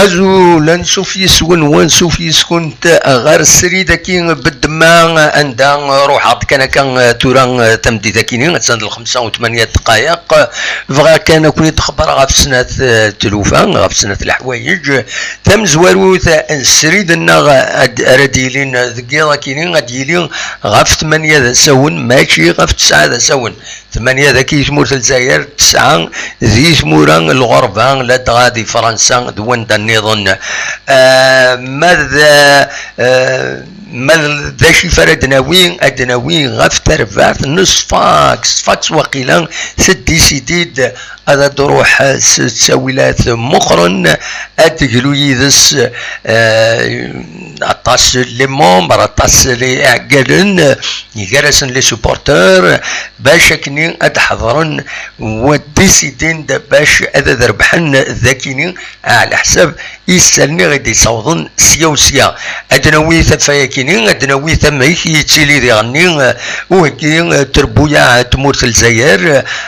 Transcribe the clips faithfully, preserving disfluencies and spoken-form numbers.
Azul, ansuf yes-wen, wansuf yes-kunt ɣer srid-agi bedma, anda ruḥeɣ-d kan akka tura, tameddit-akini, attan d lxemsa u tmanya dqayeq. Bɣiɣ kan ad ken-id-xebbreɣ ɣef snat, eh, tlufa, ɣef snat leḥwayeǧ. Tamezwarut, srid-nneɣ ad, ara d-yilin deg yiḍ-akini, ad d-yili ɣef tmanya d asawen, mačči ɣef tesɛa d asawen. Tmanya dagi i tmurt n Lezzayer, tesɛa di tmura n lɣerba, ladɣa di Fransa d wanda nniḍen. Ah, ma d, ah, ma d acu ara d-nawi, ad d-nawi ɣef terbaɛt n Sfax. Sfax waqila teddisidi-d ad d-ruḥ s ttawilat meqqren, ad teglu yid-s, ah, aṭas les membres, aṭas les iɛeggalen, gar-asen les supporters, bac akkenni ad d-ḥeḍren wa ddissidin-d bac ad, ad rebḥen dakini, ɛla ḥsab isallen i ɣ-id-yessawḍen sya u sya. Ad d-nawi tafaya-kini, ad d-nawi tamek yettili diɣenni, uh, uheggi, uh, trebbuyaɛ n tmurt n Lezzayer,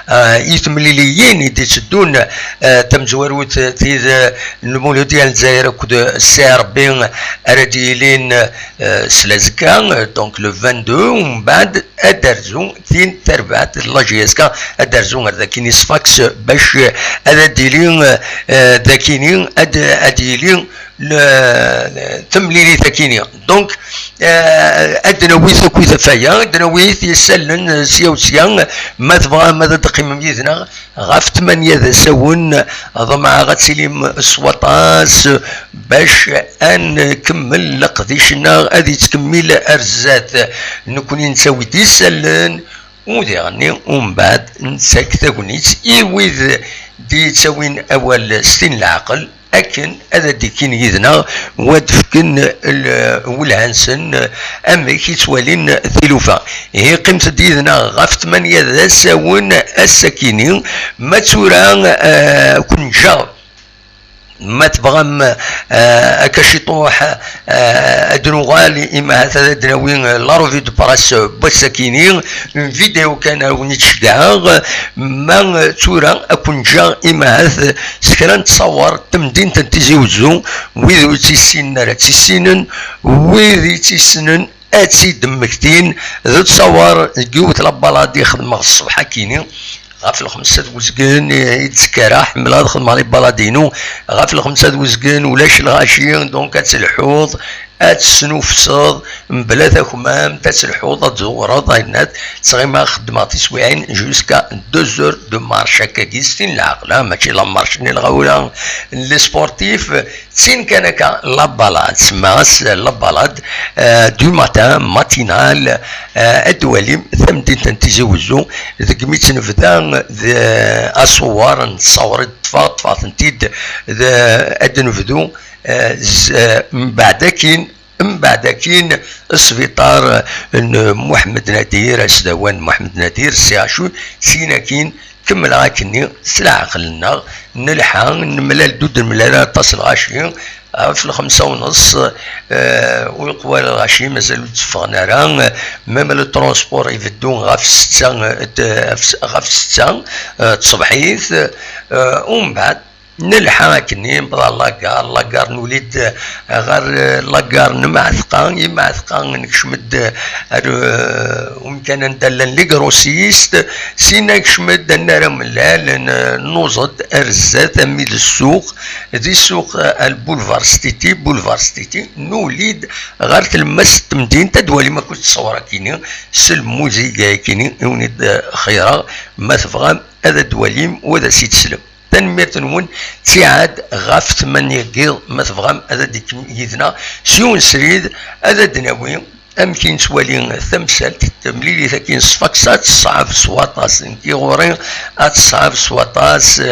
uh, i temliliyin i d-itteddun, uh, tamezwarut, uh, tid, uh, n Lmuludya n Lezzayer akked C R B ara d-yilin, uh, s lazekka, uh, donc le vingt-deux, umbeɛd ad d-terzu tin tarbaɛt n la J S K, ad d-terzu ar dakini Sfax bac ad d-yili, uh, dakini, ad, ad yili le, le, temlilit akini. Donc, uh, ad d-nawi takwi tafaya, ad d-nawi isallen, uh, sya u sya, ma tebɣam ad d-teqqimem yid-neɣ, ɣef tmanya d asawen, ḍemɛeɣ ad tilim s waṭas bac ad nkemmel leqdic-nneɣ ad yettkemmil ar zdat. Nekkni nettawi-d isallen, u diɣenni umbeɛd nettak tagnit i wid d-yettawin awal s tin leɛqel, akken ad d-ikkin yid-neɣ, u ad d-fken l-, welha-nsen, amek i ttwalin tilufa. Ihi qqimet-d yid-neɣ ɣef tmanya d asawen ass-akini, ma d tura, eh, ad ken-ǧǧeɣ, ma tebɣam, eh, akka ciṭuḥ, eh, ad nuɣal, imahat ad d-nawi la revue de presse n wass-akini, une vidéo kan ad wen-id-ceggɛeɣ, ma d tura ad ken-ǧǧeɣ imahat s kra n ttṣawer n temdint n Tizi Wezzu, wid ur tt-issinen ara tt-issinen, wid i tt-issnen ad tt-id-mmektin. D ttṣawer deg yiwet la balade i xedmeɣ ṣṣbeḥ akini, ɣef lxemsa d uzgen i d-ttekkaraɣ, ḥemmleɣ ad xedmeɣ les balades-inu ɣef lxemsa d uzgen, ulac lɣaci, donc ad telḥuḍ, ad tesnufseḍ mebla takmamt, ad telḥuḍ, ad tẓewreḍ, ayennat ttɣimaɣ xeddmeɣ tiswiɛin jusqu'à deux heures de marche, akkagi s tin leɛqel, ah, mačči la marche-nni lɣawla n les sportifs, d tin kan akka la balade, semmaɣ-as la balade, euh, du matin, matinale, euh, ad twalim tamdint n Tizi Wezzu, deg mi tt-nebda d aṣewwer n tṣawrit, ṭṭfeɣ, ṭṭfeɣ-tent-id, d, ad nebdu, euh, z-, euh, mbeɛd akin, mbeɛd akin, sbiṭar n Muḥemmed Nadir, asdawan n Muḥemmed Nadir, C H U, sin akin, kemmleɣ akkenni s leɛqel-nneɣ, nelḥa, nemlal-d, ur d-nemlal ara aṭas lɣaci, ɣef lxemsa u nneṣ, eh, ur yeqwa ara lɣaci, mazal ur d-tteffɣen ara, même le transport ibeddu ɣef ssetta, eh, d-, ɣef s-, ɣef ssetta, eh, tṣebḥit, eh, umbeɛd, Nelḥa akkenni, newweḍ ɣer lagar, lagar nuli-d ɣer, eh, lagar n Mɛetqa, i Mɛetqa nekcem-d ar, eh, umkan anda llan les grossistes, syin nekcem-d annar amellal, n-, nuẓ-d ar zdat, armi d ssuq, di ssuq, eh, al boulevard Stiti, boulevard Stiti, nuli-d ɣer tlemmast n temdint, ad d-twalim akk ttṣawar akkenni, s lmuziga akkenni, i wen-id-xeyyreɣ, ma tebɣam ad d-twalim u ad as-id-teslem. Tanemmirt-nwen, ttiɛad ɣef tmanya n yiḍ, ma tebɣam ad d-tekkem yid-neɣ s yiwen srid, ad d-nawi amek i nettwali tamsalt, temlilit-agi n Sfax, ad teṣɛeb s waṭas. Nekk ɣur-i ad teṣɛeb s waṭas,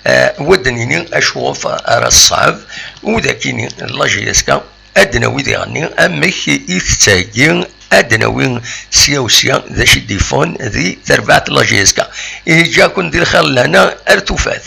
eh, wa d-nini acuɣef ara teṣɛeb, u d akkenni la J S K, ad d-nawi diɣenni amek i tettheggi ad d-nawi sya u sya d acu i d-yeffɣen di terbaɛt n la J S K. Ihi ǧǧiɣ-ken di lxir n lehna ar tufat.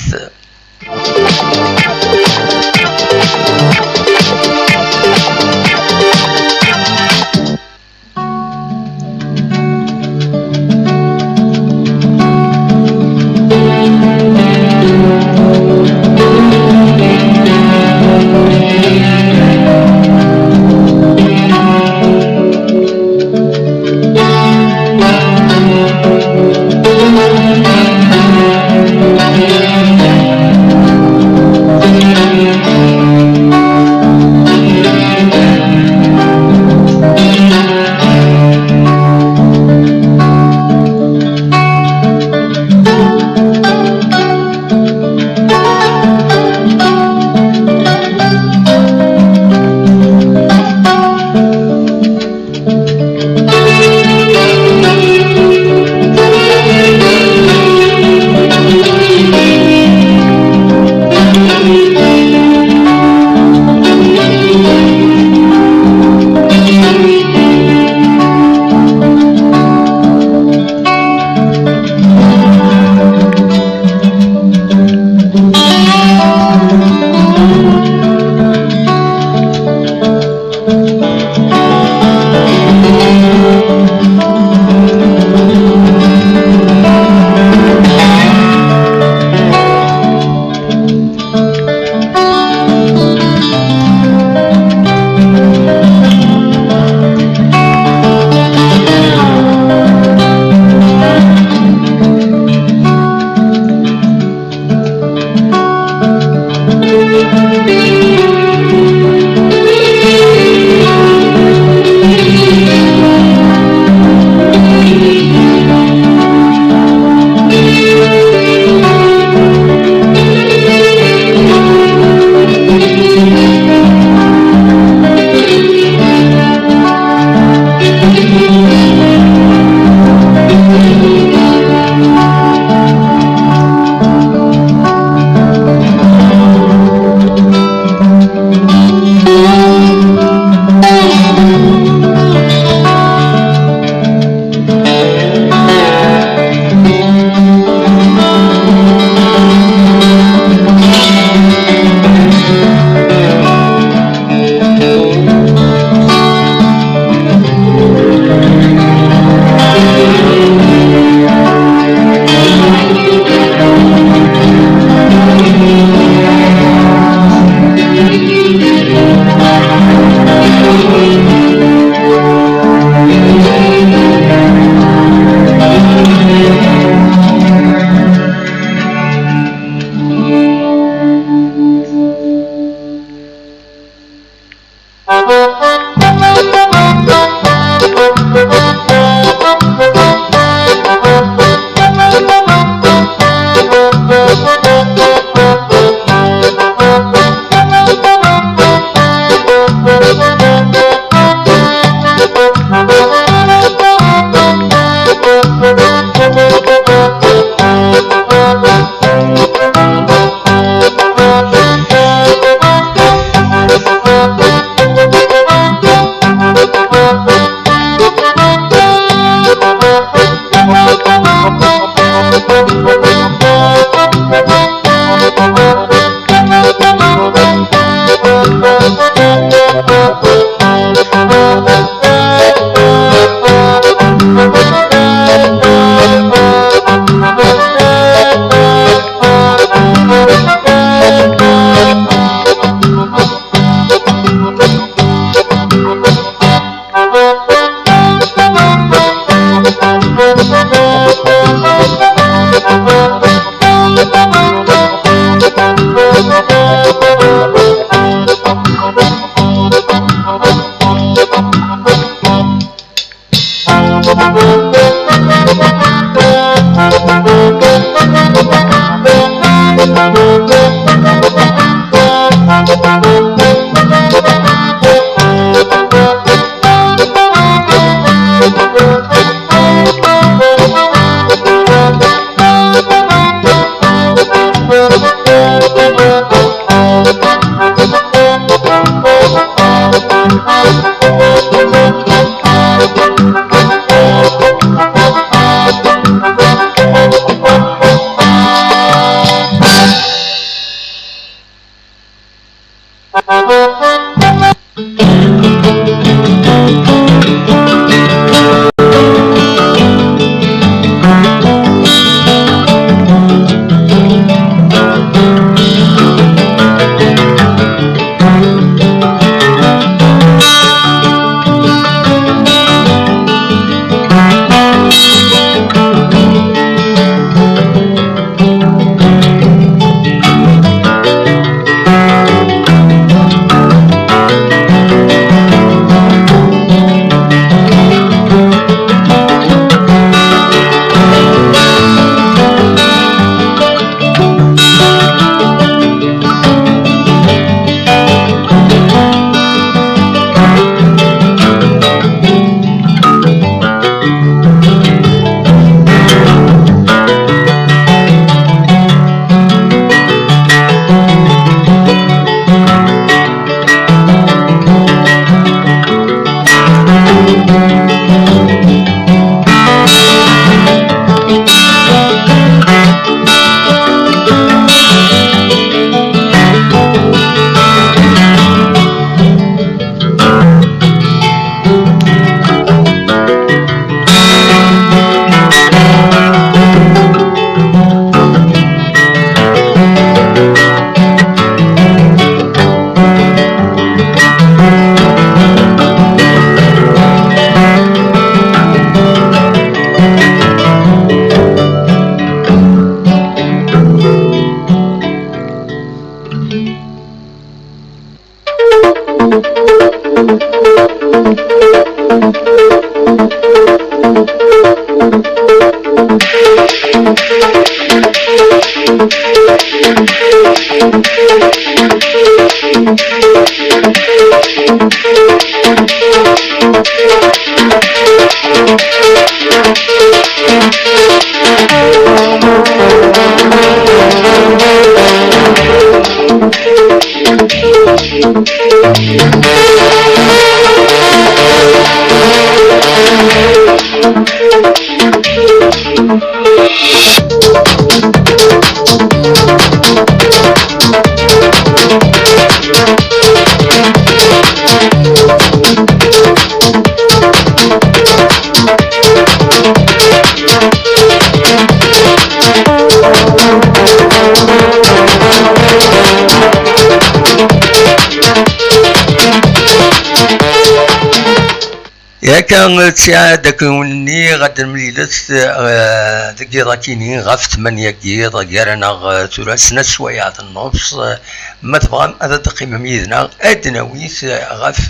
Yakka ttiɛad akken wen-nniɣ ad d-nemlilet, eh, deg yiḍ akini ɣef tmanya n yiḍ gar-aneɣ, eh, tura snat swayeɛ d nnefs, eh, ma tebɣam ad d-teqqimem yid-neɣ ad d-nawi-t, eh, ɣef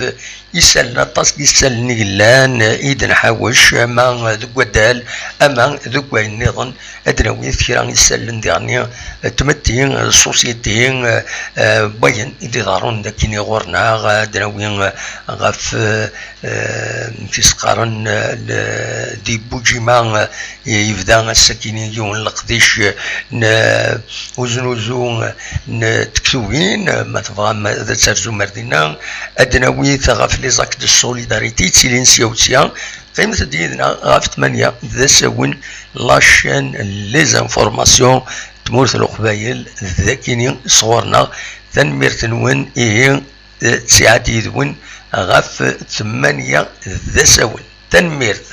isallen, aṭas n yisallen i yellan, eh, i d-nḥawec, ama deg waddal, ama deg wayen nniḍen, ad d-nawi kra isallen diɣen, eh, tmetti, eh, société, eh, eh, wayen i d-iḍerrun d akini ɣur-neɣ, ad d-nawi, eh, ɣef, eh, eh, amek i s-qqaren, eh, le-, di Bujima, eh, yebda ass-akini yiwen n leqdic, eh, n, eh, uznuzu, eh, n tektubin, eh, ma tebɣam ad terzum ar dinna, ad d-nawi ɣef les actes de solidarité yettilin sya u sya. Qqimet-d yid-neɣ ɣef tmanya d asawen, la chaîne, les informations, tmurt n Leqbayel d akini sɣur-neɣ. Tanemmirt-nwen, ihi, eh, ttiɛad yid-wen ɣef tmanya d asawen. Tanemmirt.